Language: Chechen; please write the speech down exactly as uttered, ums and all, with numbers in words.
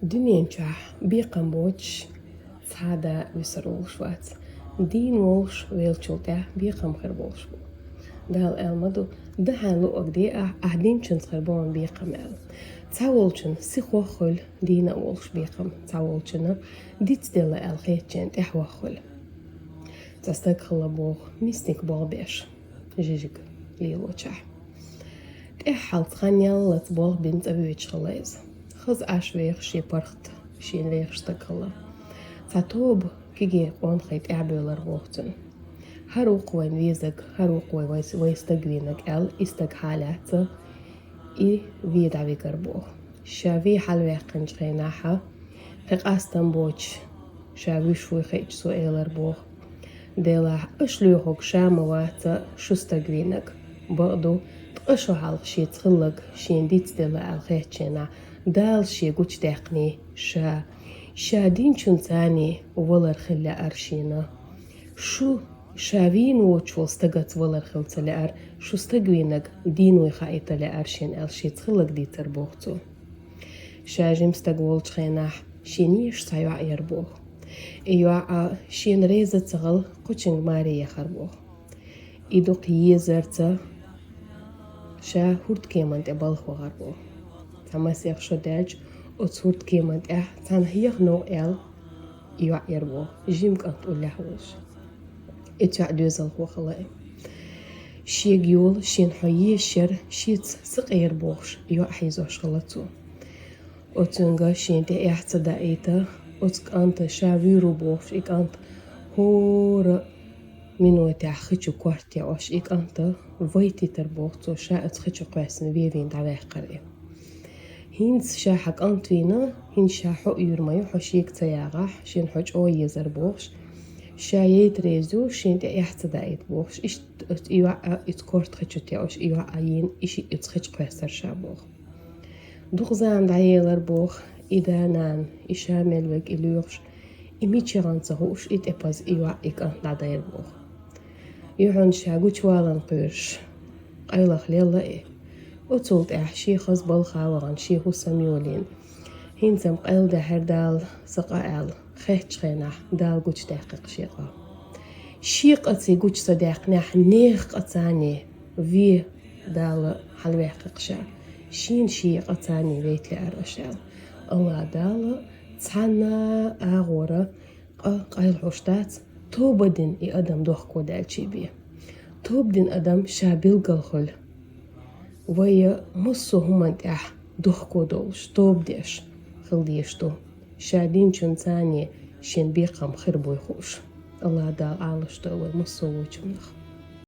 Дуьнен чохь бекхам боцуш цхьа а да висар волуш вац. Дийна волуш веллачул тӀаьхьа бекхам хир болуш бу. Дала аьлла ма ду: «Дахьан луъург де ахь, ахь динчуьнца хир бу хьуна бекхам», – аьлла. Цхьаволчун сихох хуьлу дийна а волуш бекхам, цхьаволчунна дицделла аьлла хетачеран тӀаьхьох хуьлу. Цхьа стаг хилла боху мистик болх беш, жижиг лелочохь. ТӀаьххьалц хан яллалц болх бина цӀа воьдуш хилла иза. Хаза Ӏаш вехаш шен паргӀат шена вехаш стаг хилла. Цхьа тоба кегий къонахий тӀаьхьабевлира боху цуьнан. «ХӀара ву-кх вайна везарг, хӀара ву-кх вай, вай, вай стаг вийнарг», – аьлла, и стаг хьалаьцна, и вен дӀавигар боху. Ша вен хьалаваьккхинчу хенахь, кхин къастам боцуш, ша вуьйш вуй хиъча, цо элар боху: «Делахь, аша лоьхург ша ма вац, шу стаг вийнарг. Бакъду, ткъа шо хьалха шеца хилларг шена дицделла аьлла хетачу хенахь, Дала шен гучудаьккхиний ша, ша динчуьнца валар хила лаьара шена. Шу ша вийна воцуш волу стагаца валар хила ца лаьара, шу стаг вийнарг дийна вуй хаийта лаьара шена», – аьлла, шеца хилларг дийцар боху цо. Ша жима стаг волчу хенахь, шен ешаш цхьа йоӀ яра боху. И йоӀ шена реза ца хилла, кхучуьнга маре яхара боху. И дукха езарца ша хӀордкеман тӀе балха вахара боху. Цхьа масех шо даьлча, оцу хӀордкеман тӀехь цхьаьна хьеха новкъа аьлла йоӀ яра боху, жима кӀант уллехь волуш. И цхьа доьзалхо хилла и. Шега йолу шена хьо езаш яра, шеца сакъера бохуш, йоӀ хьийзош хилла цо. Оцуьнга шена тӀе эхь ца даийта, оцу кӀанта ша вуьйр ву бохуш, и кӀант хӀора минотехь хи чу корта яьӀаш, и кӀанта вайтийтар боху цо, ша оцу хи чу кхоьссина вен вийна дӀаваьккхира и. ХӀинца ша хьан кӀант вийна, хӀинца ша хьо уьйр ма ю, хьо шега ца ягӀахь, шена хьо чӀогӀа езар бохуш, ша яйта реза ю, шена тӀе эхь ца даийта бохуш, иштта оцу и йоӀ а, оцу корта хи чу тӀе оцу и йоӀ а йийна, и шиъ оцу хи чу кхоьссар ша боху. Дукха зама дӀаелар боху, и да-нана, и ша мел верг и лоьхуш, и мичахь ца хууш, и тӀепаза и йоӀ, и кӀант дӀадайра боху. Юьхьанца ша гучувалан кхоьруш, къайлаха лелла и. Оцул тӀаьхьа шен хаза балха вахана, шен хӀусам йолийна, хӀинца-м къайладаьхьира Дала сан къа аьлла, хеттачу хенахь Дала гучудаьккхира шен къа. Шен къа ца гучу ца даьккхинехь, нехан къа царний вен Дала хьалаваьккхира ша. Шена шен къа царний вайта лаьара аша аьлла. Алла Дала цхьанна агӀора къа къайлахьуш дац, тоба дина и адам дохко даьлчий бен. Тоба дина адам ша билггал хуьлу. Вай массо а хӀуманна тӀехь дохко долуш, тоба деш хила дезаш ду, ша динчуьнца шен бекхам хир буй хууш. Алла Дала Ӏалашдойла вай массо а вочунах.